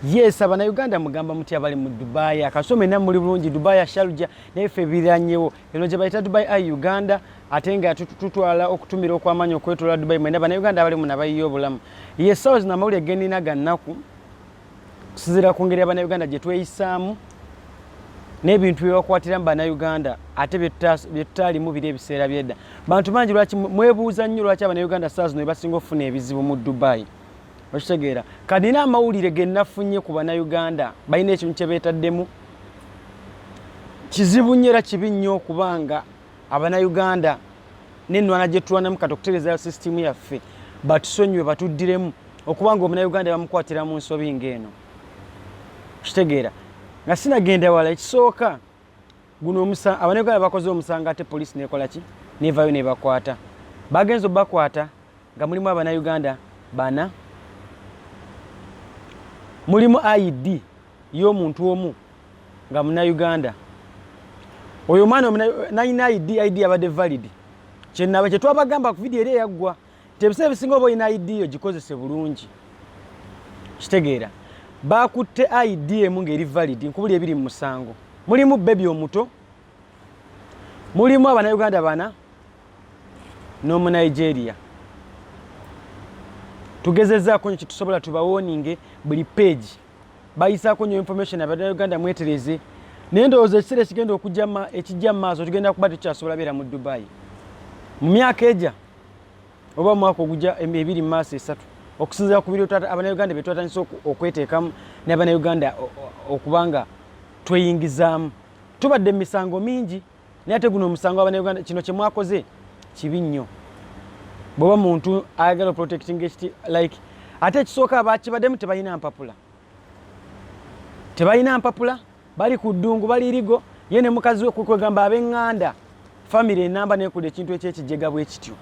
Yes, Abannayuganda, mugamba mutya abali mu Dubai? Akasoma ena muli bulungi Dubai, Sharjah, naye ffe biranyewo. Eno gye bayita Dubai Eye Uganda, ate nga tutwala okutumira okw'amaanyi okwetoola Dubai mwena Bannayuganda abali muno abayiye obulamu. Yes, sawa zino amawulire genina ga nnaku kusinziira ku ngeri Abannayuganda gye tweyisaamu n'ebintu bye bakwatiramu Bannayuganda ate bye tutaalimu biri ebiseera by'edda. Bantu bangi lwaki mwebuuza nnyo lwaki Abannayuganda saa zino bebasinga okufuna ebizibu mu Dubai? Okitegeera? Kanina amawulire ge nafunye ku Bannayuganda balina ekintu kye beetaddemu kizibu nnyo era kibi nnyo okubanga Abannayuganda n'ennwana gye tulwanamu kati okutereeza sisitimu yaffe batusonyiwe batuddiremu okubanga Omunnayuganda bamukwatira mu nsobi ng'eno. Kitegeera nga sinagenda wala, ekisooka guno omusa Abannayuganda bakoze omusango ate poliisi nekola ki? Nevayo nebakwata. Bagenza obakwata nga mulimu Abannayuganda bana, mulimu ID y'omuntu omu nga Munnayuganda. Oyo omwana nalina ID, ID yabadde valid. Kyenaba kyetwabagamba ku vidiyo eri eyaggwa nti ebiseera ebisinga oba olina ID yo gikozese bulungi. Kitegeera bakutte ID emu ng'eri valid. Nkubuli ebiri mu musango mulimu baby omuto, mulimu Abannayuganda bana n'Omunigeria. Tugezezaako nyo kyetusobola tubawoninge buli page bayisaako nyo information. Abannayuganda mwetereze, naye ndowooza ekiseera ekigenda okujja ekijja mu maaso tugenda kuba tukyasobola beera mu Dubai mu myaka eja oba mu mwaka ogujja 2 mu maaso, 3, okusinziira ku biri Abannayuganda bye twatandise okweteekamu n'Abannayuganda okuba nga tweyingizaamu. Tubadde mu misango mingi, naye ate guno omusango, Abannayuganda, kino kye mwakoze kibi nnyo. Bw'oba muntu ayagala protecting ekiti like ate ekisooka abakibaddemu tebalina mpapula, tebalina mpapula, bali ku ddungu, bali irigo ye ne mukazi we, kwegamba ab'eŋŋanda famire enamba nekola ekintu ekyekijega bwe kityo.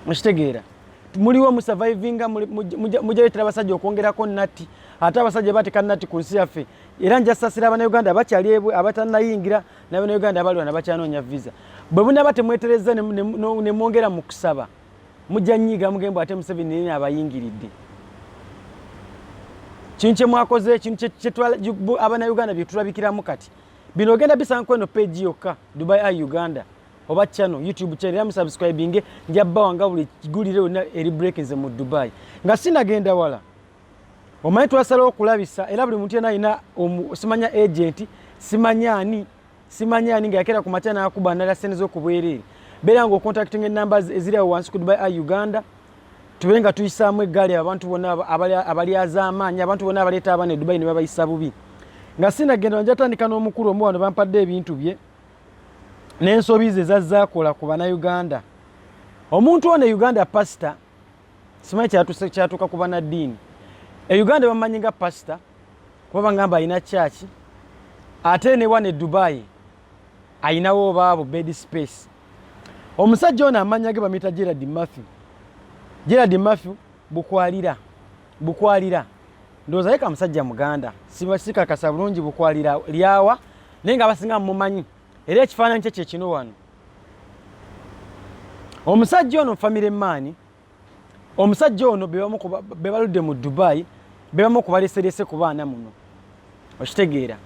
Mukitegeera muliwo musurvivinga, mujaleetera abasajja okwongerako natti, ate abasajja bateeka natti ku nsi yaffe. Era njasasira Abannayuganda abakyali ebwe abatannayingira n'Abannayuganda abali wano abakyanoonya visa. Bwe bunaba temweterezza ne mwongera mu kusaba, mujja nnyiga mugembo ate Museveni nene abayingiridde. Kintu kye mwakoze, ekintu Abannayuganda bye tulabikiramu kati bino ogenda bisanga kweno page yokka, Dubai Eye Uganda oba channel, YouTube channel, era musubscribinge. Nja bbawa buli gulire yonna eri breakinze mu Dubai. Nga sinagenda wala, omanyi twasalawo okulabisa era buli muntu yena alina simanya agent, simanya ani, simanya ani nga yakera ku makya n'akuba nala sente z'okubwereere. Beera nga ocontacting enamba eziri awo wansi ku Dubai Eye Uganda, tube nga tuyisaamu eggaali abantu bonna abalyazaamaanyi, abantu bonna abaleeta abaana e Dubai ne babayisa bubi. Nga sinagenda, nja tandika n'omukulu omu wano bampadde ebintu bye n'ensobi ze zazaakola ku Bannayuganda. Omuntu ono e Uganda pasita, simanyi kyatuuka ku bannaddiini e Uganda bamanyi nga pasita kuba bagamba alina kyaki, ate ne wano e Dubai ayinawo baabo bed space. Omusajja ono amanya ge bamuyita Gerard Matthew, Gerard Matthew Bukwalira. Bukwalira ndowooza ye kamusajja Muganda, sikakasa bulungi Bukwalira lyawa, naye nga abasinga mumumanyi era ekifaananyi kye kyekino wano. Omusajja ono family man. Omusajja ono be baludde mu Dubai, bebamu kubaleserese ku baana muno. Okitegeera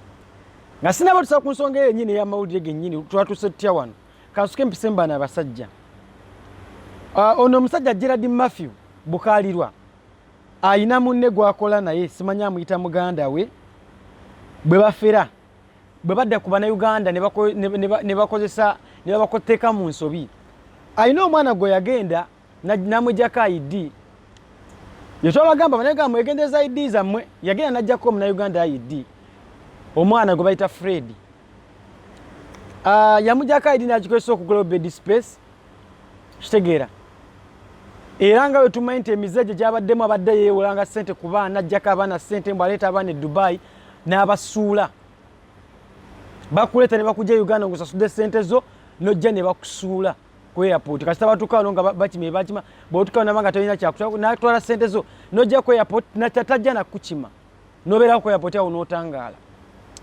nga sinaba tusa ku nsonga eyo yennyini ey'amawulire gennyini twatuuse tutya wano, kansuke mpise mu bano abasajja. Ono omusajja Gerard Matthew Bukalirwa ayina munne gwakola naye, simanyi amuyita muganda we, bwe bafera bwe badda ku Bannayuganda ne bakozesa ne babakoteeka mu nsobi. Alina omwana gwe yagenda namujjako ID. Yetwabagamba Bannayuganda mwegendereza ID zammwe. Yagenda najjako Omunnayuganda ID, omwana gwe bayita Fred. Yamujjako ID nagikozesa okugula bed space. Kitegeera era nga bwe tumanyi nti emize gye gyabaddemu abadde yeewolanga ssente ku baana, ajjako abaana ssente mbu aleeta abaana e Dubai n'abasuula. Bakuleeta ne bakujja Uganda ng'osasudde ssente zo, nojja ne bakusuula ku airport. Kasita batuuka wano nga bakima bakima, bw'otuuka wano nga tolina kyakutwala, n'atwala ssente zo n'ojja ku airport tajja nakukima, n'obeerawo ku airport awo n'otangaala.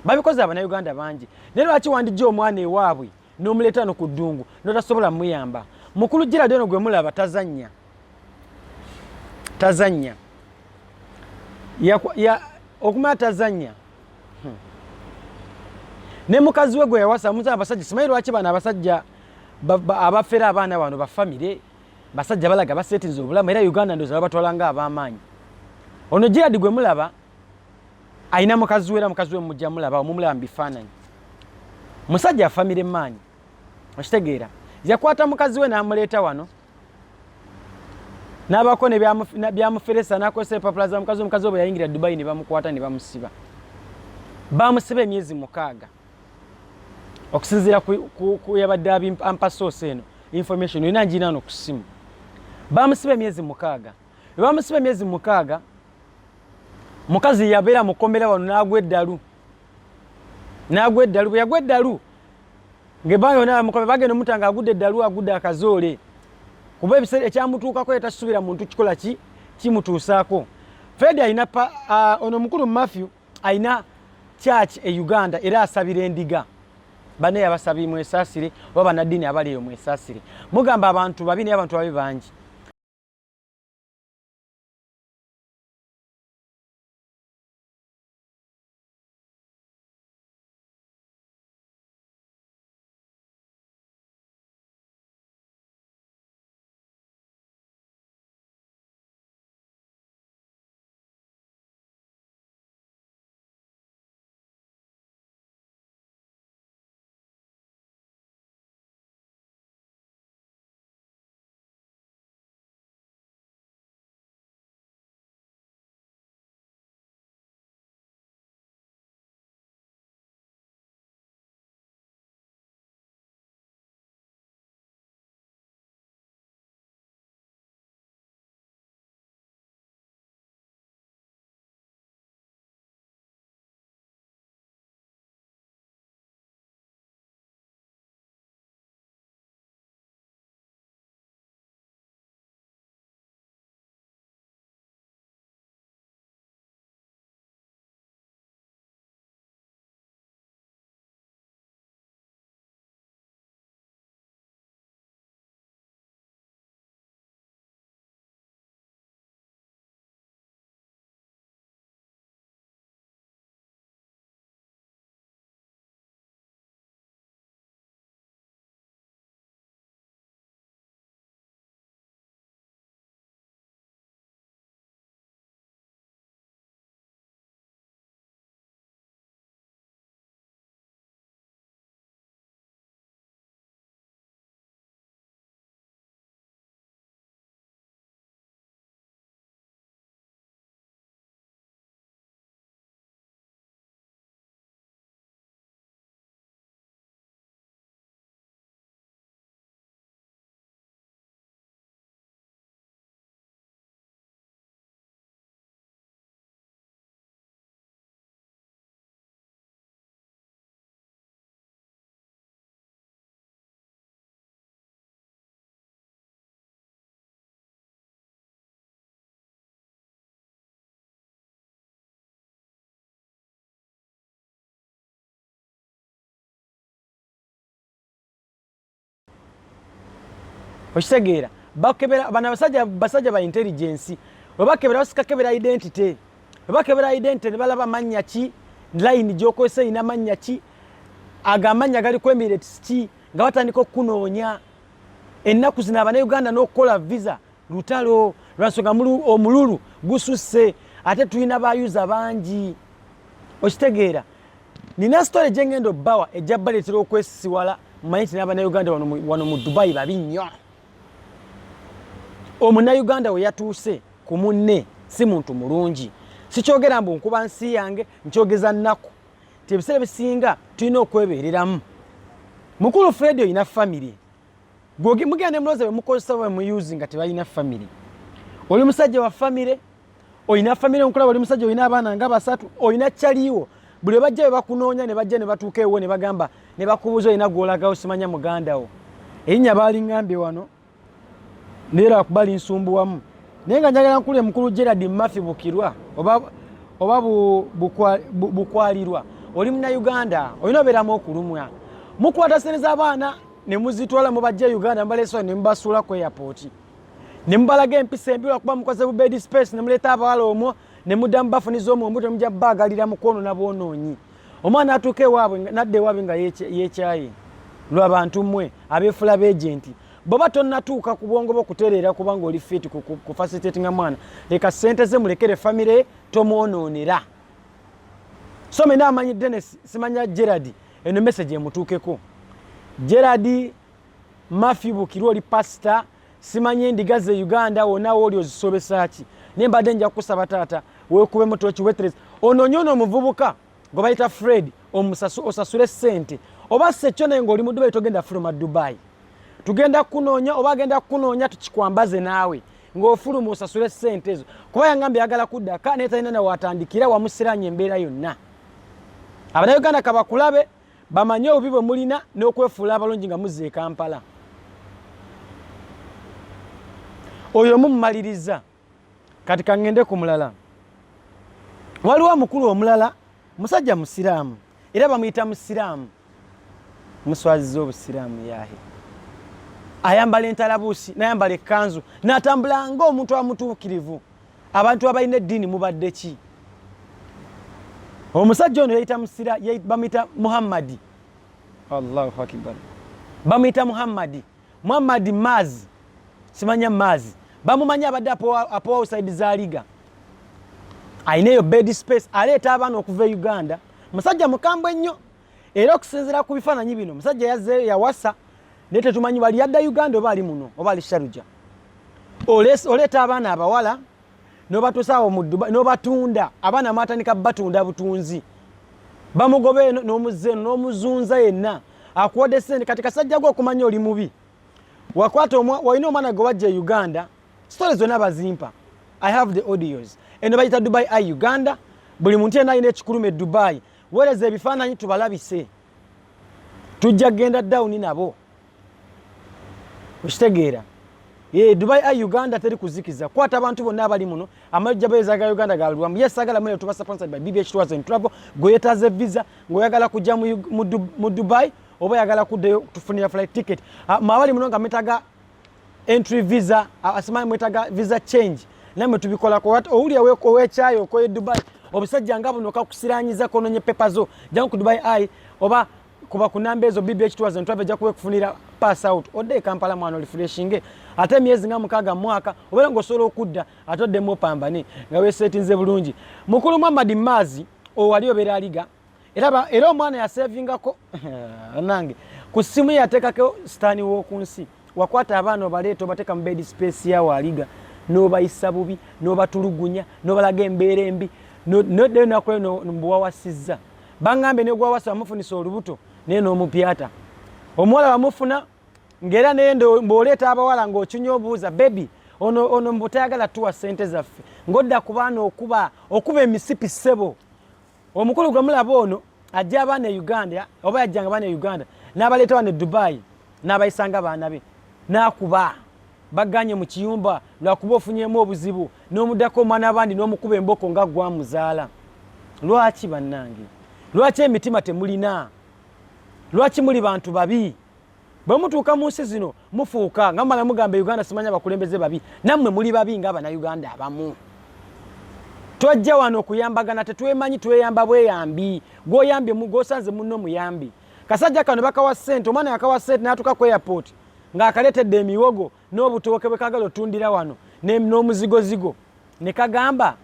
Babikoze Abannayuganda bangi, naye lwaki wandijja omwana ewaabwe n'omuleeta no ku ddungu n'otasobola muyamba? Mukulu Gerard ono gwe mulaba tazannya, tazannya. Okumanya tazannya. Ne mukazi we gwe yawasa muza abasajja, simanyi lwaki bano abasajja abafera abaana bano bafamire, basajja balaga basetinze obulamu, era Uganda ndowooza babatwala nga ab'amaanyi. Ono Gerald gwe mulaba alina mukazi we, era mukazi we mujja mulaba, omumulaba mu bifaananyi, musajja afamire emaanyi, okitegeera. Yakwata mukazi we n'amuleeta wano n'abaako ne byamuferesa, n'akozesa empapula za mukazi we. Mukazi we bwe yayingira Dubai ne bamukwata ne bamusiba, bamusiba emyezi 6 okusinziira ku yabadde ampa source eno information olina njina no ku ssimu. Bamusiba emyezi 6. Bwe bamusiba emyezi 6, mukazi yabeera mukomera wano n'agwa eddalu, n'agwa eddalu. Bwe yagwa eddalu ng'ebbanga yonna bamukomera, bagenda omuta nga agudde eddalu, agudde akazoole, kuba ebiseera ekyamutuukako yatasuubira muntu kikola ki kimutuusaako. Fred alina ono omukulu Matthew alina church e Uganda, era asabira endiga. Bane abasabi mwesaasire, oba bannaddiini abali eyo mwesaasire, mugamba abantu babi, naye abantu babi bangi. Okitegeera, bakebera bano abasajja, basajja ba intelligence. Bwe bakebera basikakebera identity, bwe bakebera identity ne balaba mannya ki, line gy'okozesa erina mannya ki, ago amannya gali ku Emirates ki, nga batandika okukunoonya. Ennaku zino Abannayuganda n'okukola visa lutalo, lwansonga omululu gususse, ate tulina bayuza bangi. Okitegeera, nina story gye ngenda obbawa ejja baleetera okwesisiwala. Mmanyi nti n'Abannayuganda wano mu Dubai babi nnyo. Omunnayuganda we yatuuse ku munne si muntu mulungi. Sikyogera mbu nkuba nsi yange, nkyogeza nnaku nti ebiseera ebisinga tulina okwebeereramu. Mukulu Fred, olina famire, mugenda ne mulowooza bemukozesa bemuyuzi nga tebalina famire. Oli musajja wa famire, olina famire, nkulaba oli musajja olina abaana nga 3, olina kyaliwo. Buli bajja bwe bakunoonya ne bajja ne batuuka ewo ne bagamba ne bakubuuza olina gw'olagawo, simanya muganda wo, erinnya baaliŋŋambye wano naye lwakuba linsumbuwamu, naye nga njagala nkule. Mukulu Gerald Murphy Bukirwa oba Bukwalirwa, oli Munnayuganda, olina obeeramu okulumwa. Mukwata sente z'abaana ne muzitwala, mubajja Uganda, mubaleesa ne mubasuula ku airport ne mubalaga empisa embi lwakuba mukoze bu bed space ne muleeta abawala omwo. Ne muddamu bafuniza omwo mujja baagalira mu kwonoona bwonoonyi. Omwana atuuka ewaabwe nadda ewaabwe nga yeekyaye lwa bantu mmwe abeefula beejenti. Bw'oba tonnatuuka ku bwongo bwo kutereera kubanga oli fit ku facilitatinga mwana, leka ssente ze mulekere famire, tomwonoonera. So mena amanyi Dennis, simanya Gerard, eno message emutuukeko. Gerard Matthew Bukirwa oli pastor, simanyi endiga ze Uganda wonna wooli ozisobesa ki, naye mbadde nja kukusaba taata weekubemu toki wetereze onoonye ono omuvubuka gwe bayita Fred, osasule ssente oba sekyo, naye ng'oli mu Dubai togenda fuluma Dubai, tugenda kukunoonya oba agenda kukunoonya tukikwambaze naawe ng'ofuluma osasule ssente ezo, kuba yangambye ayagala kuddaka naye talina nawatandikira, wamusiranya embeera yonna. Abannayuganda kabakulabe bamanye obubi bwe mulina n'okwefuula abalungi nga muzza e Kampala. Oyo mumumaliriza. Kati kaŋŋende ku mulala. Waliwo omukulu omulala, musajja musiraamu, era bamuyita musiraamu, muswaziza obusiraamu yaahe. Ayambala entalabuusi n'ayambala ekkanzu n'atambula ng'omuntu amutuukirivu. Abantu abalina eddiini mubadde ki? Omusajja ono yayita musira, bamuyita Muhammadi. Allahu akbar, bamuyita Muhammadi, Muhammadi Maazi, simanya Maazi bamumanyi, abadde apowa side za Liga, alina eyo bed space, aleeta abaana okuva e Uganda. Musajja mukambwe nnyo, era okusinziira ku bifaananyi bino musajja yazzeeyo yawasa, naye tetumanyi bali yadda Uganda oba ali muno oba ali Sharjah. Oleeta abaana abawala n'obatuusa awo mu Dubai n'obatunda. Abaana mwatandika batunda butunzi, bamugoba eno n'omuzza eno n'omuzunza yenna akuwadde sente. Kati kasajja gwe okumanya oli mubi, wakwata walina omwana gwe wajja e Uganda, story zonna bazimpa, I have the audios. Eno bayita Dubai Eye Uganda. Buli muntu yenna alina ekikuluma e Dubai, weereza ebifaananyi tubalabise, tujja kugenda down nabo, okitegeera? Dubai Eye Uganda teri kuzikiza, kwata abantu bonna abali muno. Amajja beeza ga Uganda galwamu. Yes, sagala mwe tuba sponsored by BBH Tours and Travel. Gwe yeetaaze visa ng'oyagala kujja mu Dubai oba oyagala kuddayo, tufunira flight ticket. Mwe abali muno nga mwetaaga entry visa, asimanyi mwetaaga visa change, namwe tubikolako. Owulira owekyayo okoye Dubai, obusajja nga buno kakusiranyiza kononye pepa zo, jangu ku Dubai Eye oba kuba ku namba ezo. BBH Tours and Travel ejja kuba ekufunira pass out odde e Kampala, mwana, olifreshinge ate emyezi nga 6 mwaka obeera ng'osobola okudda ate oddemu opambane nga weesetinze bulungi. Mukulu Muhammad Maazi owali obeera aliga era omwana yasevingako nange ku ssimu ye yateekako sitaani w'oku nsi. Wakwata abaana obaleeta obateeka mu bed space yawo aliga, n'obayisa bubi, n'obatulugunya, n'obalaga embeera embi, noddayo nakuleyo mbuwawasizza. Baŋŋambye ne gwawasa wamufunisa olubuto naye n'omupyata omuwala wamufuna ng'era naye mbw'oleeta abawala ng'okinya obuuza baby ono ono mbu tayagala tuwa ssente zaffe, ng'odda ku baana okuba emisipi. Ssebo omukulu gwe mulaba ono ajja abaana e Uganda oba yajjanga abaana e Uganda n'abaleeta wano e Dubai n'abayisanga abaana be, n'akuba baganye mu kiyumba lwakuba ofunyemu obuzibu n'omuddako omwana abandi n'omukuba emboko nga gwamuzaala. Lwaki bannange? Lwaki emitima temulina? Lwaki muli bantu babi? Bwe mutuuka mu nsi zino mufuuka nga mumala mugamba Uganda simanya abakulembeze babi, nammwe muli babi ng'Abannayuganda abamu. Twajja wano okuyambagana, tetwemanyi, tweyamba bweyambi. Gwoyambye gwosanze munno muyambi. Kasajja kano bakawa ssente, omwana yakawa ssente n'atuuka ku airport ng'akaleetedde emiwogo n'obutooke bwe kagala otundira wano n'omuzigozigo, ne kagamba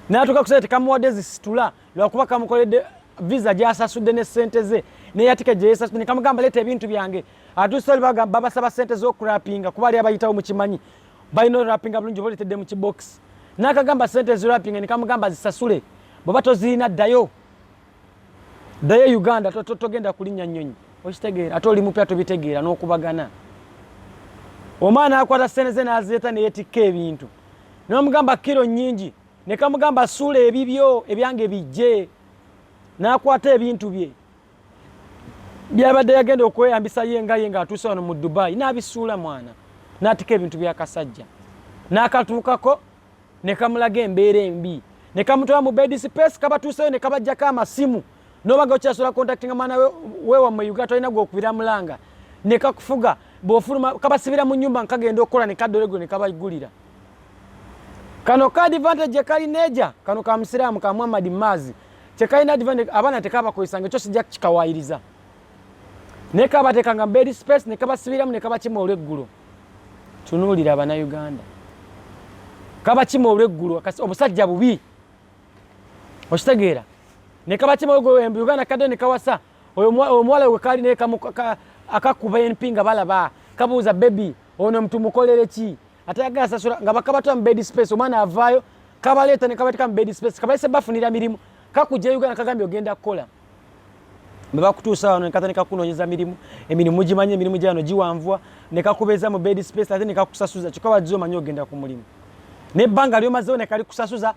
n'atuuka ku sente kamuwadde zisitula lwakuba kamukoledde visa gyasasudde ne ssente ze neyatika gye yesasudde, ne kamugamba leeta ebintu byange. Atuuse babasaba ssente z'okurapinga kuba ali abayitawo mukimanyi balina orapinga bulungi oba oletedde mu kibokisi, n'akagamba ssente zirapinga, ne kamugamba zisasule, bw'oba tozirina ddayo, ddayo Uganda, togenda kulinnya nnyonyi, okitegeera? Ate oli mupya tobitegeera n'okubagana. Omwana akwata ssente ze n'azireeta neyetikka ebintu, n'omugamba kiro nnyingi, ne kamugamba suula ebibyo ebyange bijje, n'akwata ebintu bye byabadde yagenda okweyambisa ye nga ye ng'atuuse wano mu Dubai n'abisuula, mwana n'atika ebintu byakasajja n'akatuukako ne kamulaga embeera embi, ne kamutwala mu bed space. Kabatuuseyo ne kabajjako amasimu, nobaga okyasobola contactinga mwana wewammwe Uganda, tolina gwokubira mulanga, ne kakufuga bw'ofuluma, kabasibira mu nyumba nkagenda okukola ne kaddolegolo ne kabagulira. Kano ka advantage kalina eja kano ka musiraamu ka Muhammad Maazi tekalina advantage, abaana tekabakozesanga, ekyo sijja kukikawaayiriza, naye kabateekanga mu bed space ne kabasibiramu ne kabakima olweggulo. Tunuulira Abannayuganda, kabakima olweggulo, obusajja bubi, okitegeera? Ne kabakima Uganda kadde ne kawasa oyo omuwala we kali ne akakuba empi nga balaba kabuuza baby ono mutumukolere ki, atayagala sasula, nga bakabatwa mu bed space. Omwana avaayo, kabaleeta ne kabateeka mu bed space, kabalese bafunira mirimu, kakujja Uganda kagambye ogenda kukola. Bwe bakutuusa wano ne katandika kukunoonyeza mirimu, emirimu mugimanyi, emirimu gyano giwanvuwa, ne kakubeeza mu bed space ate ne kakusasuza, kyokka wazze omanyi ogenda ku mulimu, n'ebbanga lyomazeewo ne kalikusasuza,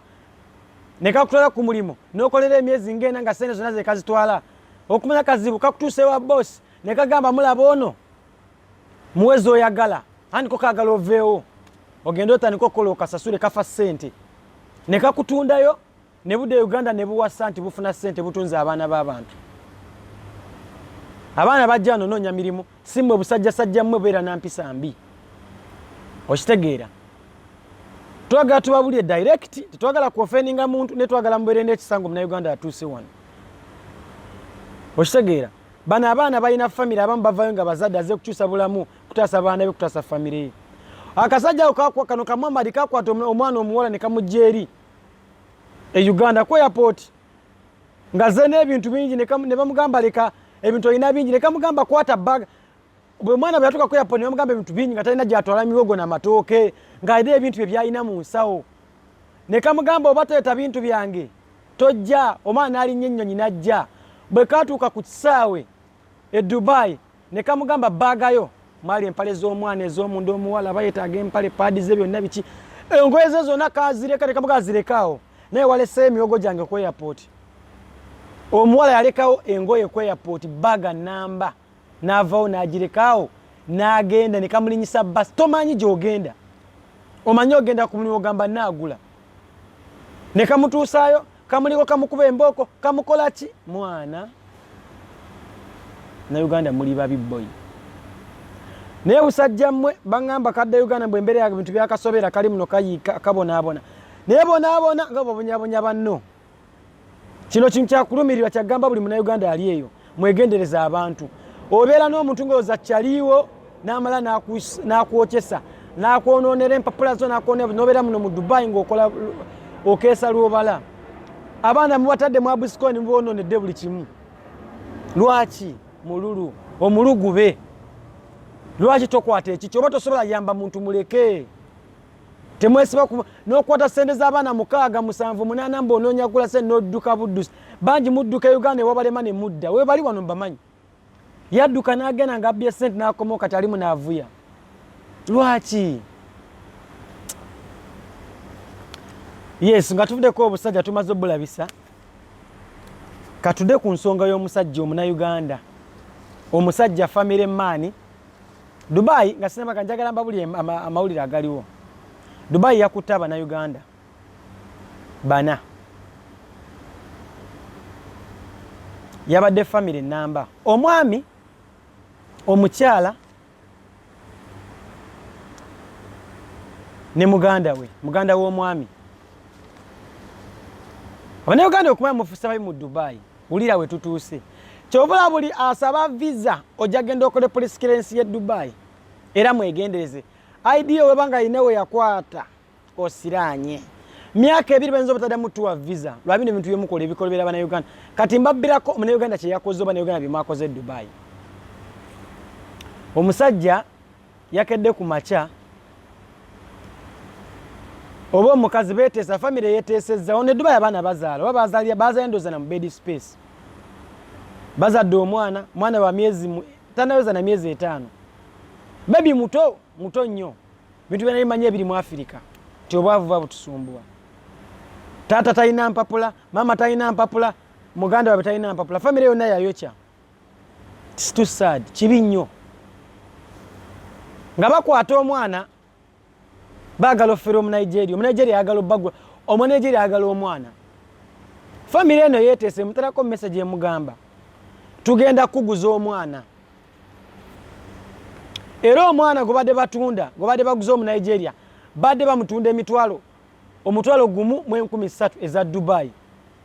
ne kakutwala ku mulimu n'okolera emyezi ng'ena nga ssente zonna zekazitwala. Okumanya kazibu, kakutuusa ewa boss ne kagamba mulaba ono muwezi oyagala andiko kaagala oveewo ogende otandika okukola okasasule, kafa ssente, ne kakutundayo ne budda e Uganda ne buwasa nti bufuna ssente, butunze abaana b'abantu. Abaana bajja wano noonya mirimu, si mmwe busajjasajja mmwe beera na mpisa mbi, okitegeera? Twagala tubabulye direct, tetwagala kuofendinga muntu, naye twagala mubeere n'ekisa nga omunauganda atuuse wano, okitegeera? Bano abaana balina famire, abamu bavayo nga bazadde, aze kukyusa bulamu, kutaasa baana be, kutaasa famire ye. Akasajja ako kano ka Muhammad kakwata omwana omuwala ne kamujja eri e Uganda ku airport nga ze n'ebintu bingi, ne bamugamba leka ebintu olina bingi, ne kamugamba kwata bag. Bwe mwana bwe yatuuka ku airport ne bamugamba ebintu bingi nga talina gy'atwala miwogo na matooke, ng'alina ebintu bye byalina mu nsawo, ne kamugamba oba toleeta bintu byange tojja. Omwana n'alinnya ennyonyi n'ajja. Bwe katuuka ku kisaawe e Dubai ne kamugamba baagayo mwali empale z'omwana ez'omunda, omuwala aba yeetaaga empale, paadi ze byonna biki, engoye ze zonna kazireka, ne kamugamba zirekaawo, naye waleseyo emiwogo gyange ku airport. Omuwala yalekawo engoye ku airport, baga namba, n'avawo n'agirekaawo n'agenda, ne kamulinyisa basi. Tomanyi gy'ogenda, omanyi ogenda ku mulimu, ogamba naagula, ne kamutuusaayo, kamuliko kamukuba embooko, kamukola ki mwana. Na Uganda muli babi boyi, naye busajja mmwe. Baŋŋamba kadde Uganda mbwe embeera yange bintu byakasobera, kali muno kayiika kabonaabona, naye bonaabona nga babonyabonya banno. Kino kintu kyakulumirirwa, kyagamba buli munauganda ali eyo, mwegendereza abantu. Obeera n'omuntu ng'oza kyaliiwo n'amala n'akwokyesa n'akwonoonera empapula zo, n'obeera muno mu Dubai ng'okola okeesa lwobala. Abaana mubatadde mu abusikoni, mubonoonedde buli kimu. Lwaki mululu omulugube? Lwaki tokwata ekikyo? Oba tosobola yamba muntu, muleke. Temwesiba n'okukwata sente z'abaana 6, 7, 8, mbu onoonya kugula sente n'odduka buddusi. Bangi mudduka e Uganda ewabalema ne mudda webali wano mbamanyi. Yadduka n'agenda ng'abbye sente n'akomawo, kati alimu n'avuya. Lwaki? Yes, nga tuvuddeko obusajja tumaze obulabisa, katudde ku nsonga y'omusajja omunauganda, omusajja family man Dubai. Nga sinabaka, njagala mbabuli amawulire agaliwo. Dubai yakutte abanauganda bana, yabadde family namba, omwami, omukyala ne muganda we, muganda w'omwami. Abanauganda okumanya mufusa babi mu Dubai, wulira we tutuuse. Kyovula buli asaba visa ojja genda okole police clearance ye Dubai, era mwegendereze ID weba nga alina we yakwata osiranye myaka 2, bayinza obutaddamu tuwa visa lwa bino ebintu byemukola ebikolobera bannayuganda. Kati mbabbirako omunauganda kye yakoze, oba bannayuganda bye mwakoze e Dubai. Omusajja yakedde ku makya oba omukazi beteesa, famire yeteesezza ono e Dubai, abaana bazaala oba bazaala, bazaala endooza na mu bed space, bazadde omwana, mwana wa myezi tanaweza na myezi 5, baby muto muto nnyo. Bintu byona bimanyi ebiri mu Afirika nti obwavu buba butusumbuwa. Taata talina mpapula, maama talina mpapula, muganda wabe talina mpapula, famire yonna yayokya. It's too sad, kibi nnyo. Nga bakwata omwana baagala ofera omunigeria, omunigeria ayagala obbagula, omunigeria ayagala omwana. Famire eno yeteese, emuterako message emugamba tugenda kukuguza omwana, era omwana gwe badde batunda, gwe badde baguza omunigeria, badde bamutunda emitwalo 13,300 eza Dubai.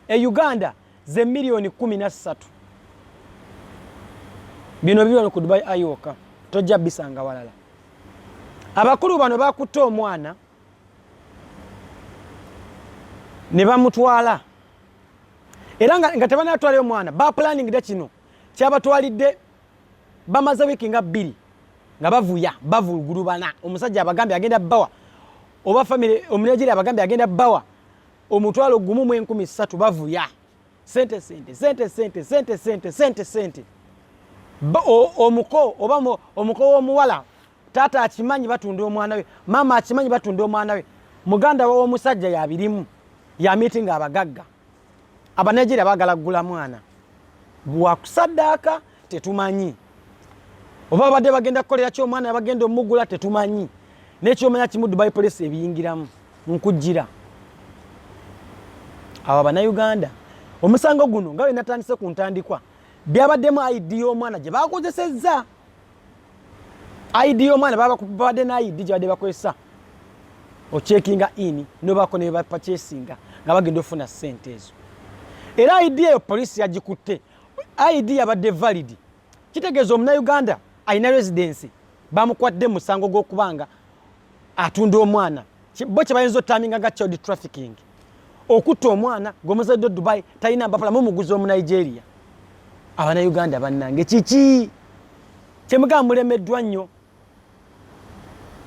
E Uganda ze miliyoni 13. Bino biri wano ku Dubai Eye wokka, tojja bisanga walala. Abakulu bano bakutte omwana ne bamutwala, era nga tebanatwalayo omwana baplaningidde kino kyabatwalidde. Bamaze wiiki nga 2 nga bavuya bavulugulubana. Omusajja abagambye agenda bawa, oba family Omunigeria abagambye agenda bawa 13,300. Bavuya sente, sente, sente, sente, sente, sente, sente, sente. Omuko oba omuko w'omuwala, taata akimanyi batunda omwana we, maama akimanyi batunda omwana we, muganda we w'omusajja yabirimu, yamitinga abagagga Abanigeria baagala kugula mwana wakusaddaaka. Tetumanyi oba babadde bagenda kukolera ki omwana bagenda omugula, tetumanyi. Nekyomanya kimu, Dubai Police ebiyingiramu nkujira abo Abanauganda. Omusango guno nga bwe natandise ku ntandikwa, byabaddemu ID y'omwana gye bakozesezza. ID y'omwana babadde ne ID gye badde bakozesa ocheckinga in nobako ne bapurchasinga nga bagenda ofuna ssente ezo, era ID eyo poliisi yagikutte. ID yabadde valid, kitegeeza Omunauganda alina residency bamukwadde musango gw'okubanga atunda omwana. Bo kye bayinza oterminga nga child trafficking, okutta omwana gwemuzadde Dubai, talina mpapula, mumuguza Omunigeria. Abanauganda bannange, kiki kyemugamba? Mulemeddwa nnyo.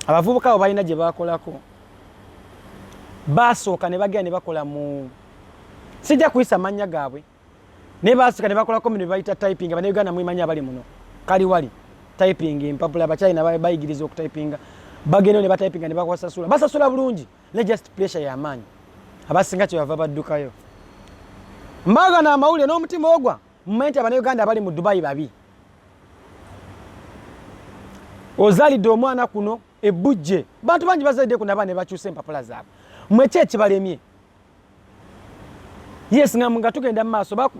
Abavubuka abo balina gye bakolako, basooka ne bagenda ne bakola mu, sijja kuyisa mannya gaabwe, naye basooka ne bakolako bino bayita typing. Abanauganda mwemanyi abali muno kali wali typing empapula, Abachina bayigiriza okutypinga, bagenda ne batypinga ne bakwasasula, basasula bulungi, ne just pressure y'amaanyi, abasinga kyebava baddukayo. Mbagana amawulire n'omutima ogwa mumanyi nti Abanauganda abali mu Dubai babi. Ozaalidde omwana kuno ebujje, bantu bangi bazalidde kuno abaana ne bakyusa empapula zaabwe. Mweki ekibalemye? Yes, nga tugenda mu maaso,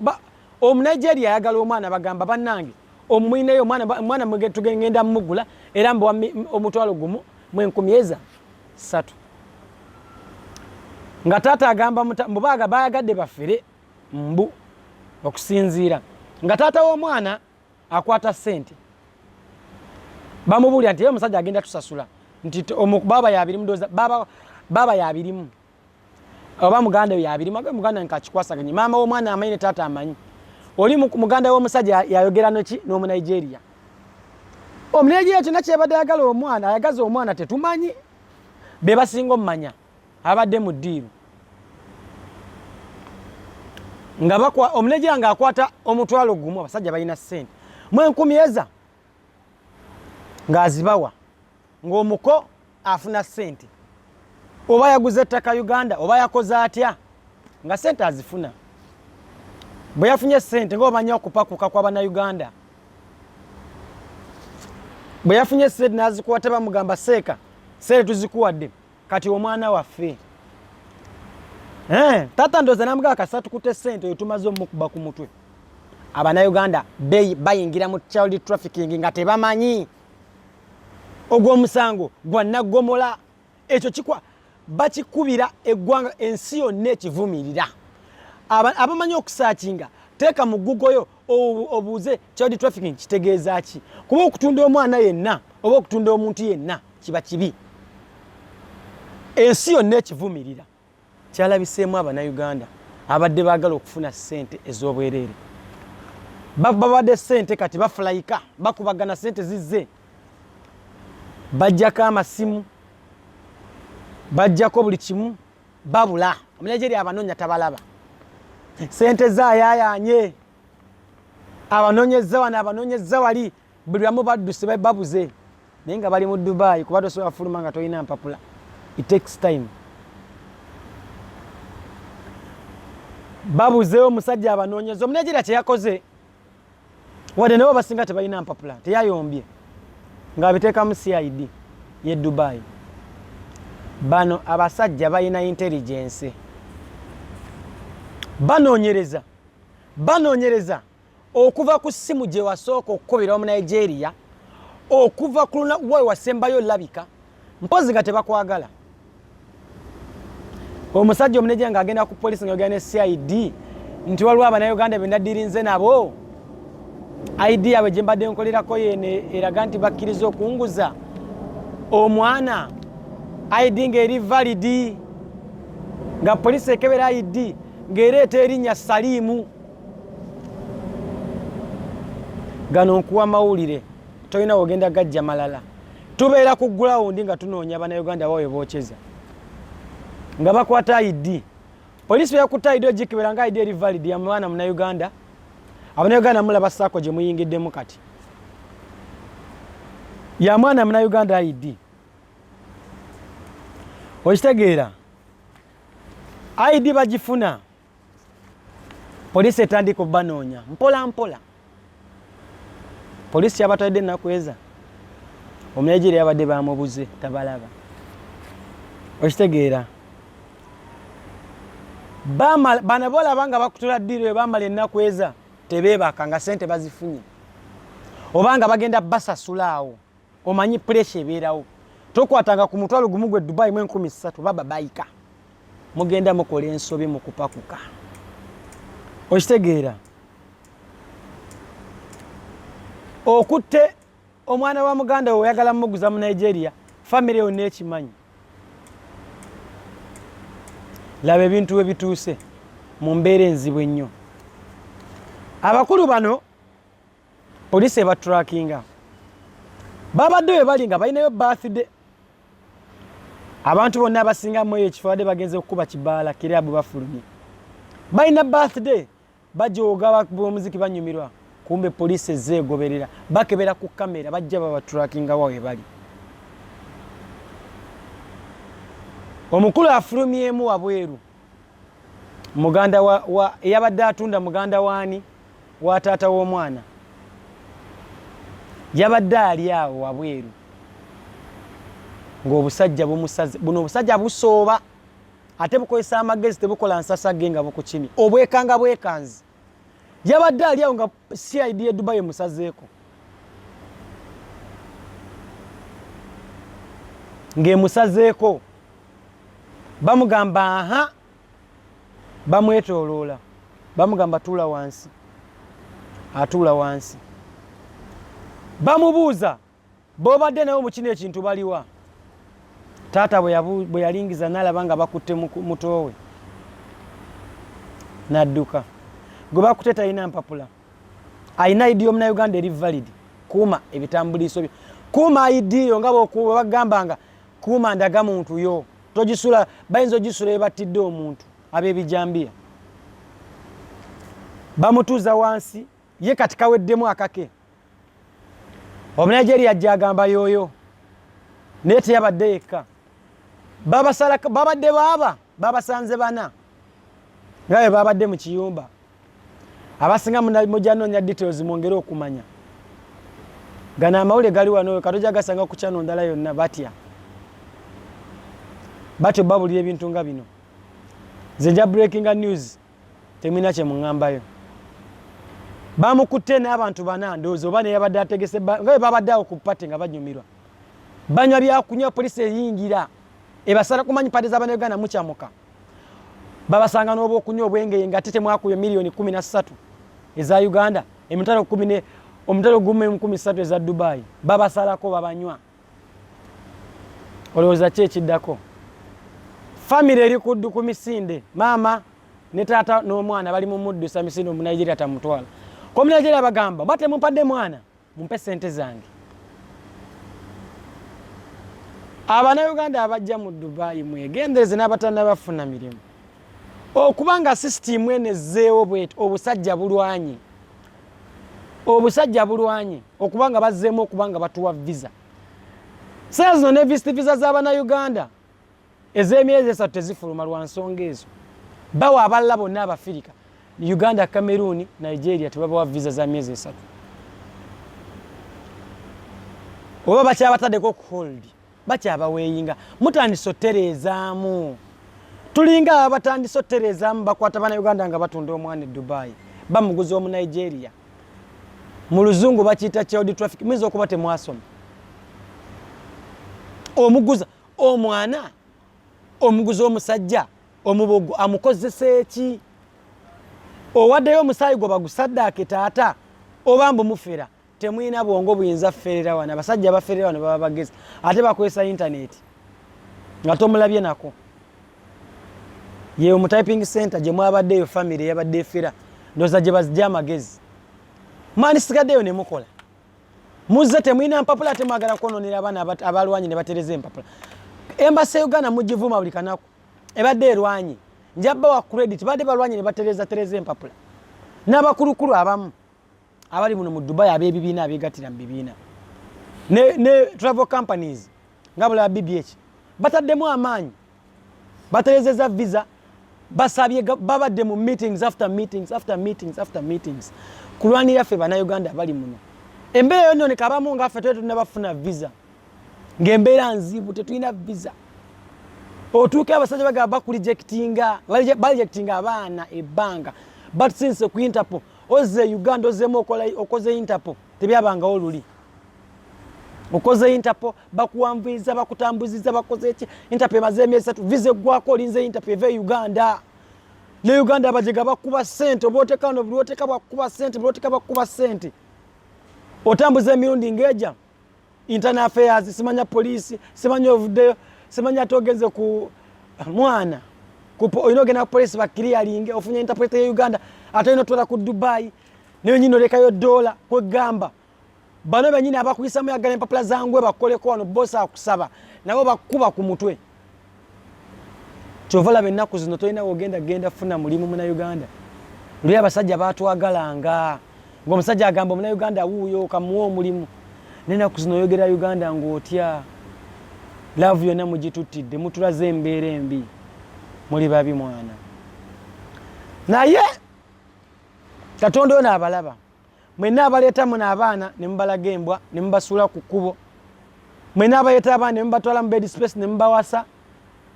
Omunigeria ayagala omwana, bagamba bannange omwineyo omwana tugenda mumugula, era mbawa 13,300. Nga taata agamba mubaaga bayagadde bafere mbu okusinziira nga taata w'omwana akwata ssente, bamubuulira nti ye omusajja agenda tusasula nti baaba yabirimu, ndowooza baaba yabirimu oba muganda we yabirimu, abe muganda nkakikwasaganye, maama w'omwana amanyi ne taata amanyi. Oli muganda w'omusajja yayogera noki n'Omunigeria. Omunigeria kyonna kyebadde ayagala omwana, ayagaza omwana, tetumanyi, be basinga omumanya abadde mu ddiiru. Nga Omunigeria ng'akwata 10,000, abasajja balina ssente, mu enkumi eza ng'azibawa, ng'omuko afuna ssente, oba yaguze ettaka Uganda oba yakoze atya, nga ssente azifuna. Bwe yafunye ssente, nga omanyi okupakuka kw'Abannayuganda, bwe yafunye ssente n'azikwata, bamugamba, "Seeka, ssente tuzikuwadde, kati omwana waffe." Eh, taata ndowooza namugamba kasatu kute ssente oyo tumaze omukuba ku mutwe. Abannayuganda bayingira mu child trafficking nga tebamanyi. Ogwo omusango gwa naggomola, ekyo kikwa bakikubira eggwanga, ensi yonna ekivumirira. Abamanyi okusearchinga, teeka mu Google yo obuuze child trafficking kitegeeza ki, kuba okutunda omwana yenna oba okutunda omuntu yenna kiba kibi, ensi yonna ekivumirira. Kyalabiseemu Abannayuganda abadde baagala okufuna ssente ez'obwereere, babadde ssente kati bafulayika, bakubagana ssente zizze, bajjako amasimu, bajjako buli kimu, babula. Omunigeria abanoonya tabalaba, sente zaayayanye, abanoonyeza wano, abanoonyeza wali, buli bamu badduse, babuze, naye nga bali mu Dubai, kuba tosobola fuluma nga tolina mpapula. It takes time. Babuzeewo, omusajja abanoonyeza. Omunigeria kyeyakoze, wadde nabo basinga tebalina mpapula, teyayombye ng'abiteekamu CID ye Dubai. Bano abasajja balina intelligence, banoonyereza, banoonyereza okuva ku ssimu gye wasooka okukubira Omunigeria, okuva ku lunaku wawe wasembayo olabika, mpozi nga tebakwagala. Omusajja omuneja ng'agenda ku poliisi ng'ayogera ne CID nti waliwo Abannayuganda be nadirinze nabo, ID yaabwe gye mbadde nkolerako yene eraga nti bakkiriza okunguza omwana, ID ng'eri valid, nga poliisi ekebera ID ng'ereeta erinnya Saliimu. Gano nkuwa mawulire, tolina wogenda gajja malala. Tubeera ku gulawundi nga tunoonya Bannayuganda bawe bookyeza nga bakwata ID. Poliisi bwe yakutte ID ogikebera nga ID eri valid ya mwana Munnayuganda. Abannayuganda mulaba saako gye muyingiddemu kati ya mwana Munnayuganda ID, okitegeera? ID bagifuna, poliisi etandika obanoonya mpola mpola. Poliisi yabatwalidde ennaku eza Omunigeria yabadde bamubuze tabalaba, okitegeera? Bano bolaba nga bakutula ddiiro bamala ennaku eza tebeebaka nga sente bazifunye oba nga bagenda basasula awo. Omanyi puresha ebeerawo, tokwatanga ku 10,000 gwe Dubai mu 3,000 baba bayika mugenda mukola ensobi mu kupakuka, okitegeera? Okutte omwana wa muganda we oyagala muguza mu Nigeria, famire yonna ekimanyi. Laba ebintu we bituuse mu mbeera enzibu ennyo. Abakulu bano poliisi ebatrackinga, babadde we bali nga balinayo birthday. Abantu bonna abasinga mu eyo ekifo badde bagenze okukuba kibaala kirabu, bafulumye balina birthday, bajooga bakuba omuziki banyumirwa. Kumbe poliisi ezze egoberera, bakebera ku kamera, bajja babatrackinga wa we bali. Omukulu afulumyemu wabweru, muganda wa eyabadde atunda, muganda waani wa taata w'omwana, yabadde ali awo wabweru ng'obusajja bumusaze. Buno obusajja busooba ate bukozesa amagezi, tebukola nsasage nga bukukimye, obwekanga bwekanzi. Yabadde ali awo nga CID ye Dubai emusazeeko, ng'emusazeeko bamugamba aha, bamwetooloola, bamugamba tuula wansi, atuula wansi. Bamubuuza, b'obadde nawe mu kino ekintu baliwa? Taata bwe yalingiza n'alaba nga bakutte mutoowe, n'adduka. Gwe bakutte talina mpapula, alina ID y'Omunauganda eri valid. Kuuma ebitambuliiso byo, kuuma ID yo nga bwebagambanga kuuma ndagamuntu yo, togisula, bayinza ogisula ebattidde omuntu. Ab'ebijambiya bamutuuza wansi, ye kati kaweddemu akake. Omunigeria ajja agamba yooyo, naye teyabadde yekka. Babadde baaba babasanze bana nga bwe babadde mu kiyumba. Abasinga mujanoonya details mwongere okumanya. Gano amawulire gali wano, katojja gasanga ku channel ndala yonna. Batya batyo babulira ebintu nga bino. Nze nja breakinga news, temulina kye muŋŋambayo. Bamukutte n'abantu bana, ndowooza oba neyabadde ategese nga bwe babadde awo ku party nga banyumirwa, banywa byakunywa. Poliisi eyingira ebasala, kumanyi party z'Abannayuganda mukyamuka, babasanga n'oba okunywa obwengeye nga ate temwakubye miliyoni 13 eza Uganda, emitwalo kumi ne 1,130 eza Dubai. Babasalako, babanywa. Olowooza ki ekiddako? Famire eri kuddu ku misinde, maama ne taata n'omwana bali mu muddusa misinde. Omunigeria tamutwala ko Omunigeria bagamba ba temumpadde mwana, mumpe sente zange. Abannayuganda abajja mu Dubai mwegendereze n'abatannabafuna mirimu, okubanga sisitimu eno ezzeewo bweti. Obusajja bulwanye, obusajja bulwanye okubanga bazzeemu okubanga batuwa visa. Saa zino ne visit visa z'Abannayuganda ez'emyezi 3 tezifuluma lwa nsonga ezo. Bawa abalala bonna, Abafirika, Uganda, Cameroon, Nigeria, tebabawa visa za myezi 3 oba bakyabataddeko ku hold, bakyabaweeyinga. Mutandise otereezaamu, tulinga abatandise otereezaamu. Bakwata Bannayuganda nga batunda omwana e Dubai, bamuguza Omunigeria. Mu luzungu bakiyita child traffic, muyinza okuba temwasoma. Omuguza omwana, omuguza omusajja. Omubogo amukozesa eki? Owaddeyo omusaayi gwo bagusaddaake taata oba mbu mufera? Temulina bwongo buyinza ferera wano. Abasajja abaferera wano baba bagezi, ate bakozesa intaneti nga tomulabye nako. Yeyo mu typing center gye mwabadde eyo family eyabadde efera, ndowooza gye bazijja amagezi. Mwandisigaddeyo ne mukola. Muzze temulina mpapula, ate mwagala kwononera abaana abalwanyi ne batereza empapula. Embassy ya Uganda mugivuma buli kanaku, ebadde erwanye. Nja bawa credit, badde balwanye ne batereza tereza empapula. N'abakulukulu abamu abali muno mu Dubai ab'ebibiina, abeegattira mu bibiina ne travel companies nga bulaba BBH bataddemu amaanyi, baterezeza visa, basabye, babadde mu meetings after meetings after meetings after meetings kulwanira ffe Bannayuganda abali muno. Embeera yononeka, abamu nga ffe twali tunabafuna visa ng'embeera nzibu, tetulina visa. Otuuka abasajja bagamba bakurejectinga, barejectinga abaana ebbanga, but since ku Interpol ozze Uganda, ozzemu okoze Interpol, tebyabangawo luli. Okoze Interpol, bakuwanvuyiza, bakutambuziza, bakoze eki? Interpol emaze emyezi 3, visa eggwako, olinze Interpol eva e Uganda. Ne Uganda abajega bakuba sente, oba oteka wano, buli oteka bakuba sente, buli oteka bakuba sente. Otambuza emirundi ng'eja internal affairs, simanya poliisi, simanya ovuddeyo, simanya ate ogenze ku mwana, olina ogenda ku poliisi bakiriyalinge, ofunye interpol ya Uganda, ate olina otwala ku Dubai naye nyini olekayo dola. Kwegamba bano benyini abakuyisamu yagala empapula zangwe bakoleko wano, bosi akusaba nabo bakuba ku mutwe. Kyova laba ennaku zino tolina wogenda genda funa mulimu Munauganda. Luli abasajja batwagalanga, ngaomusajja agamba Omunauganda wuuyo kamuwa omulimu. Nenaku zino oyogera Uganda ng'otya, love yonna mugituttidde, mutulaze embeera embi, muli babi mwana. Naye Katonda ono abalaba mwenna abaleeta muno abaana ne mubalaga embwa ne mubasuula ku kkubo, mwenna abaleeta abaana ne mubatwala mu bed space ne mubawasa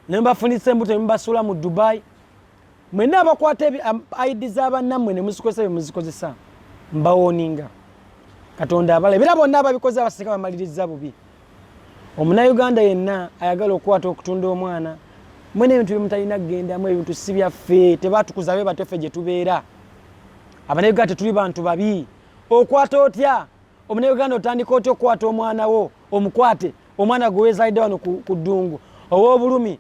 ne mubafunisa embuto ne mubasuula mu Dubai, mwenna abakwata ID z'abannammwe ne muzikozesa bye muzikozesa, mbawoninga Katonda abala. Era bonna ababikoze abasinga bamaliriza bubi. Omunauganda yenna ayagala okukwata okutunda omwana, mwena ebintu byemutalina kugendamu, ebintu si byaffe, tebatukuza be batyo. Ffe gye tubeera Abanauganda tetuli bantu babi. Okwata otya Omunauganda? Otandika otya okukwata omwana wo, omukwate omwana gwe weezalidde wano ku ddungu ow'obulumi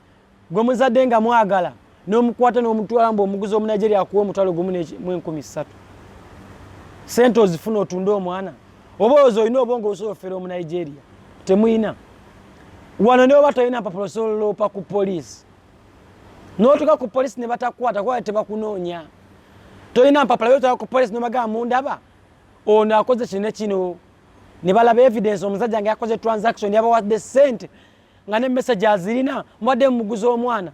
gwe muzadde nga mwagala, n'omukwata n'omutwala mbu omuguzi Omunigeria akuwa 1,300? Sente ozifuna otunde omwana? Oba ozo olina obwongo osobola ofera Omunigeria? Temuyina. Wano ne oba tolina mpapula osobola oloopa ku poliisi, n'otuuka ku poliisi ne batakwata kuba tebakunoonya. Tolina mpapula, yotwala ku poliisi nobagamba mundaba ono akoze kino ne kino, ne balaba evidence omusajja nga yakoze transaction, yabawadde sente nga ne message azirina, mubadde mumuguza omwana.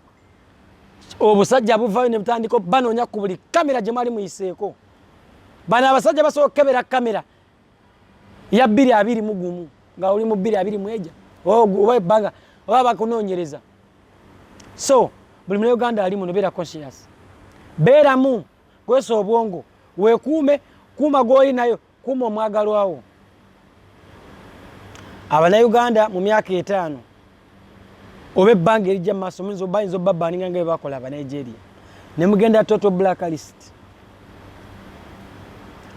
Obusajja buvayo ne butandika banoonya ku buli kamera gye mwali muyiseeko. Bano abasajja basobola okukebera kamera ya 2021 nga oli mu 2021 oba ebbanga oba bakunoonyereza. So buli Munauganda ali muno, beera conscious, beeramu kwesa obwongo, weekuume, kuuma gw'oli nayo, kuuma omwagalwawo. Abanauganda mu myaka 5 oba ebbanga erijja mu maaso bayinza obabaninga nga byebakola Abanigeria ne mugenda total blacklist.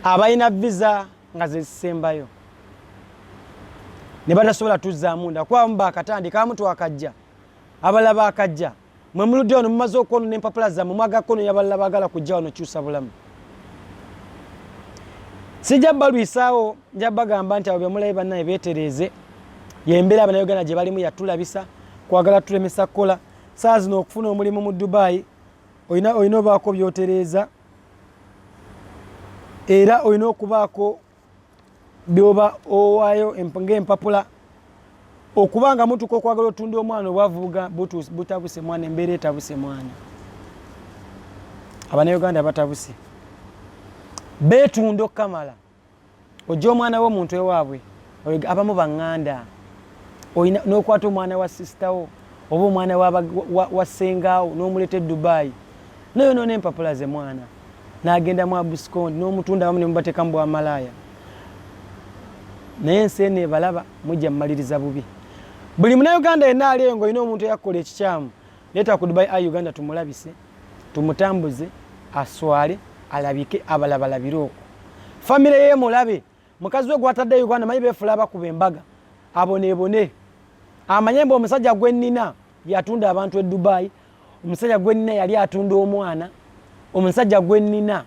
Abalina visa nga zezisembayo ne batasobola tuzzaamu nda, kuba abamu bakatandika, abamu twakajja, abalala bakajja. Mwe muludde wano mumaze okwonona empapula zammwe, mwagala kwononya abalala baagala kujja wano kyusa bulamu. Sijja balwisaawo, nja bagamba nti abo bemulabe bannaye beetereeze. Yembeera Abanauganda gye balimu yatulabisa kwagala tulemesa kukola. Saa zino okufuna omulimu mu Dubai olina obaako byotereeza, era olina okubaako byoba owaayo ng'empapula okuba nga mutuuka okwagala otunda omwana. Obwavu butabuse mwana, embeera etabuse mwana. Abanauganda batabuse, beetunda okukamala. Ojja omwana w'omuntu ewaabwe, abamu baŋŋanda, n'okwata omwana wa sisitawo oba omwana wa ssengaawo n'omuleeta e Dubai, noyonoona empapula ze, mwana n'agenda mu abscond n'omutunda, abamu ne mubateeka mu bwamalaaya. Naye ensi eno ebalaba, mujja mumaliriza bubi. Buli Munauganda yenna ali eyo ng'olina omuntu eyakukola ekikyamu, Leeta ku Dubai Eye Uganda tumulabise, tumutambuze, aswale, alabike, abalabalabire okwo. Famire ye mulabe, mukazi we gwatadde Uganda manyi beefula abakuba embaga, aboneebone. Amanye mbu omusajja gwe nnina yatunda abantu e Dubai, omusajja gwe nnina yali atunda omwana, omusajja gwe nnina.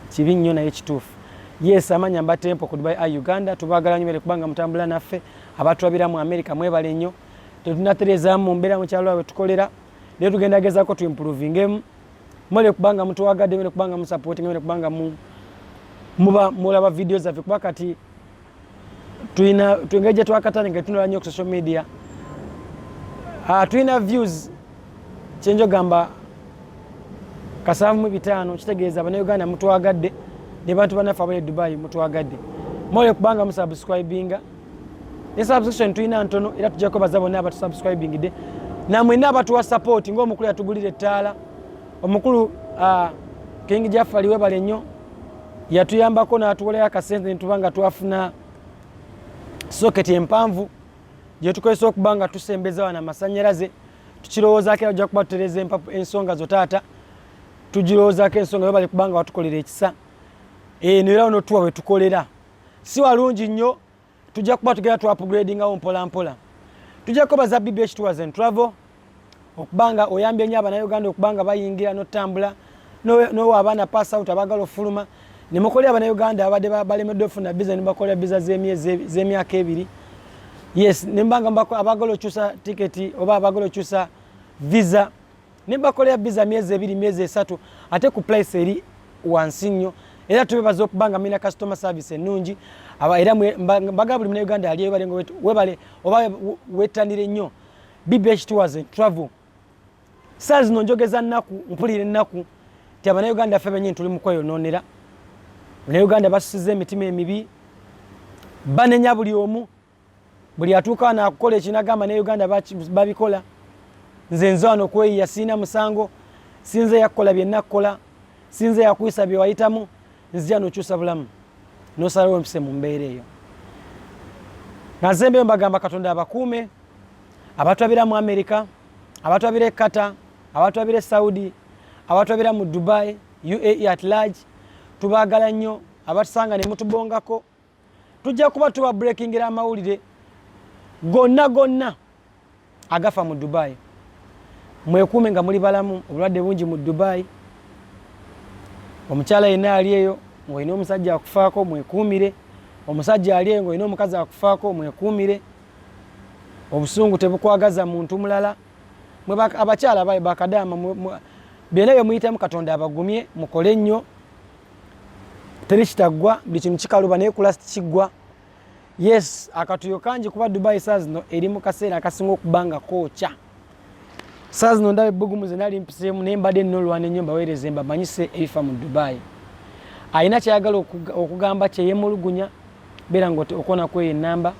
Kibi nnyo naye kituufu. Yes, amanya mba Tempo ku Dubai Eye Uganda, tubaagala nnyo bere kubanga mutambula naffe, abatulabira mu America mwebale nnyo. Tetunatereezaamu mu mbeera mu kyalo we tukolera, naye tugenda gezaako tu improvingemu. Mwebale kubanga mutuwagadde, mwebale kubanga musupportinga, mwebale kubanga muba mulaba video zaffe, kuba kati tulina engeri gye twakatandika tunula nnyo ku social media. Tulina views kyenjo gamba 75, kitegeeza Bannayuganda mutwagadde ne bantu bannaffe abali e Dubai mutwagadde. Mwebale kubanga musubscribinga, ne subscription tulina ntono, era tujja kwebaza bonna abatusubscribingidde namwenna abatuwa support, ng'omukulu yatugulira ettaala, omukulu King Jaffali, webale nnyo, yatuyambako n'atuwolayo akasente netuba nga twafuna socket empanvu gyetukozesa okuba nga tusembeza wano amasannyalaze. Tukirowoozaako era ojja kuba tutereeza ensonga zo taata, tugirowoozaako ensonga. Webale kubanga watukolera ekisa eno, era onotuwa we tukolera si walungi nnyo, tujja kuba tugenda tu upgradingawo mpola mpola. Tujja kubaza BBH Tours and Travel okubanga oyambye nnyo Abannayuganda okubanga bayingira n'otambula n'owa abaana pass out abaagala ofuluma ne mukolera Abannayuganda abadde balemeddwa ofuna visa ne bakolera visa z'emyezi z'emyaka 2. Yes, ne mbanga abaagala okyusa tiketi oba abaagala okyusa visa ne bakolera visa myezi 2, myezi 3, ate ku price eri wansi nnyo. Era tubebaza okuba nga mulina customer service ennungi. Era mbaga buli Munnayuganda ali webale, webale oba wettanire nnyo BBH Tours and Travel. Saa zino njogeza nnaku, mpulira ennaku nti Abannayuganda ffe bennyini tuli mu kweyonoonera. Bannayuganda basusiza emitima emibi, banenya buli omu, buli atuuka wano akukola ekinagamba ne Uganda babikola. Nze nze wano kweyiya, sirina musango, sinze yakukola bye nakkola, sinze yakuyisa bye wayitamu, nzija nokyusa bulamu nosalawo empise mu mbeera eyo. Nga nsembeyo mbagamba Katonda abakuume, abatwabira mu America, abatwabira e Qatar, abatwabira e Saudi, abatwabira mu Dubai, UAE at large, tubaagala nnyo. Abatusanga ne mutubongako, tujja kuba tuba breakingira amawulire gonna gonna agafa mu Dubai. Mwekuume nga muli balamu, obulwadde bungi mu Dubai. Omukyala yenna ali eyo ng'olina omusajja akufaako, mwekuumire. Omusajja ali eyo ng'olina omukazi akufaako, mwekuumire. Obusungu tebukwagaza muntu mulala. Mwe abakyala bakadaama, byonna bye muyitamu Katonda abagumye, mukole nnyo, teri kitaggwa, buli kintu kikaluba naye ku last kiggwa. Yes, akatuyo kangi kuba Dubai saa zino eri mu kaseera akasinga okuba nga kookya. Saa zino ndaba ebbugumu ze nali mpiseemu, naye mbadde nina olwana ennyo mbaweereze mbamanyise ebifa mu Dubai. Alina kyayagala okugamba kyeyemulugunya, beera nga okona kweyo enamba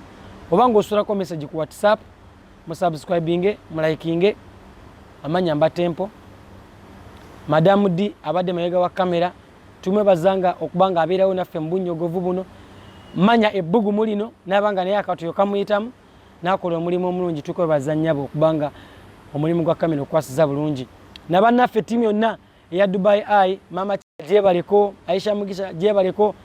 oba ng'osulako message ku WhatsApp. Musubscribinge, mulikinge. Amanya mba Tempo. Madamu D abadde mabega wa kamera, tumwebazanga okuba nga abeerawo naffe mu bunnyogovu buno, manya ebbugumu lino, n'aba nga naye akatuyo kamuyitamu n'akola omulimu omulungi. Tukwebaza nnyabo okuba nga omulimu gwa kamera okwasiza bulungi, nabannaffe ttiimu yonna eya Dubai Eye, mama gyebaleko, Aisha Mugisha gyebaleko,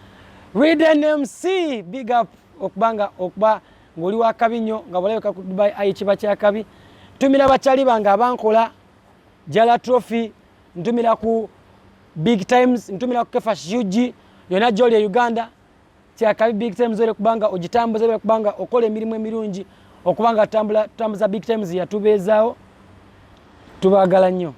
Riden MC, big up, okubanga okuba ng'oli wakabi nnyo nga bwolabika ku Dubai Eye kiba kyakabi. Ntumira bakyali bange abankola Jala Trophy, ntumira ku Big Times, ntumira ku Kefas UG yonna gyoli e Uganda, kyakabi Big Times ere kubanga ogitambuza, ere kubanga okola emirimu emirungi, okubanga tutambuza Big Times yatubeezaawo. Tubaagala nnyo.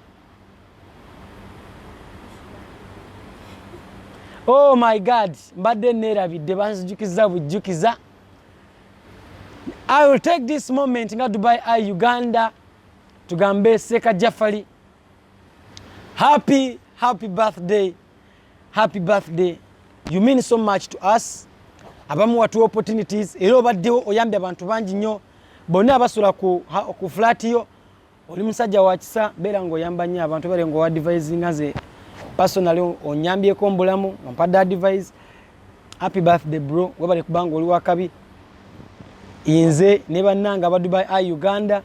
Oh my God, mbadde neerabidde, banzijukiza bujjukiza. I will take this moment nga Dubai Eye Uganda tugambe Seka Jafali happy, happy birthday, happy birthday. You mean so much to us. Abamu watuwa opportunities, era obaddewo oyambye abantu bangi nnyo bonna abasula ku flat yo. Oli musajja wa kisa, beera ng'oyamba nnyo abantu, beera ng'oadvisinga. Nze personally onyambyeko mu bulamu, ompadde advice. Happy birthday bro, webale kubanga oli wakabi. Nze ne bannange aba Dubai Eye Uganda,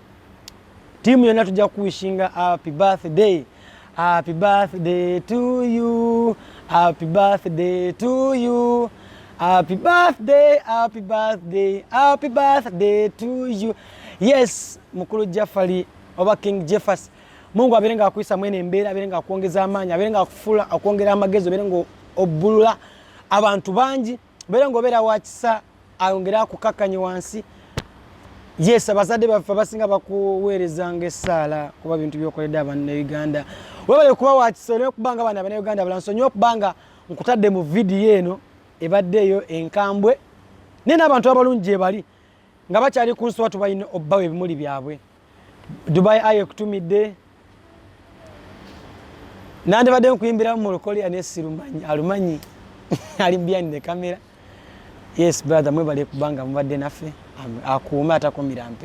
tiimu yonna, tujja kuwishinga happy birthday. Happy birthday to you, happy birthday to you, happy birthday, happy birthday, happy birthday to you. Yes, mukulu Jafali oba King Jeffers, Mungu abeere nga akuyisa mwene embeera, abeere nga akwongeza amaanyi, abeere nga akufuula, akwongera amagezi, obeere nga obbulula abantu bangi, obeere nga obeera wakisa, ayongere akukakkanye wansi. Yes, abazadde baffe abasinga bakuweerezanga essaala kuba bintu byokoledde Abannayuganda. Webale kuba wakisa, olina okuba nga bana Abannayuganda bala nsonyiwa okuba nga nkutadde mu vidiyo eno ebadde eyo enkambwe, naye n'abantu abalungi gye bali nga bakyali ku nsi, watu balina obbawa ebimuli byabwe. Dubai Eye ekutumidde, nandibadde nkuyimbiramu mu lukolya, naye sirumanyi, alumanyi ali behind the camera. Yes brother, mwebale kubanga mubadde naffe. Akuume atakumira mpe.